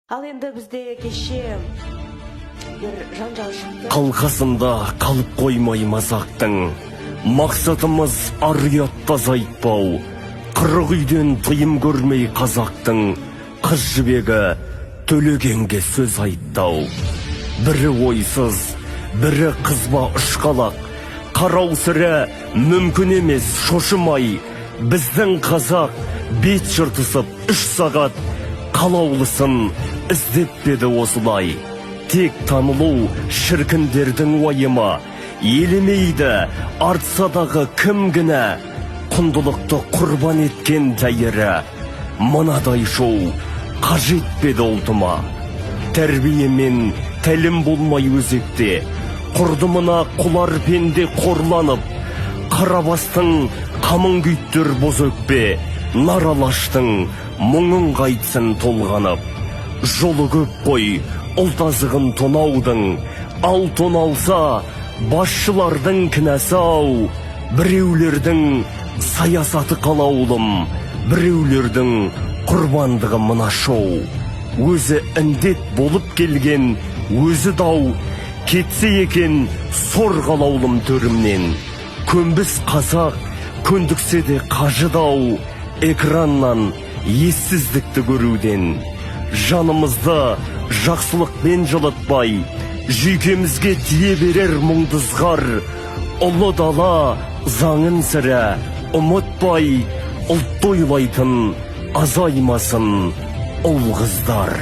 Ал енді бізде кеше бір жанжал шықты. Қалқасында қалып қоймай мазақтың. Мақсатымыз ар ұятты азайтпау. 40 үйден тыйым көрмей қазақтың. Қыз Жібегі Төлегенге сөз айттау. Бірі ойсыз, бірі қызба ұшқалақ. Қарау сірі мүмкін емес шошымай. Біздің қазақ бет жыртысып 3 сағат қалаулысын іздеп пе еді осылай? Тек танылу шіркіндердің уайымы. Елемейді артсадағы кім кінә. Құндылықты құрбан еткен тәйірі. Мынадай шоу қажет пе еді ұлтыма? Тәрбие мен тәлім болмай өзекте. Құрдымына құлар пенде қорланып. Қарабастың қамын күйттер боз өкпе. Наралаштың мұңын қайтсын толғанып. Жолы көп қой ұлт азығын тонаудың. Ал тоналса, басшылардың кінәсі ау. Біреулердің саясаты қалаулым, біреулердің құрбандығы мына шоу. Өзі індет болып келген, өзі дау, кетсе екен сор қалаулым төрімнен. Көнбіс қазақ, көндіксе де қажыды-ау, экраннан ессіздікті көруден. Жанымызды жақсылықпен жылытпай, жүйкемізге тие берер мұңды ызғар. Ұлы дала заңын сірә ұмытпай, ұлтты ойлайтын азаймасын ұл қыздар.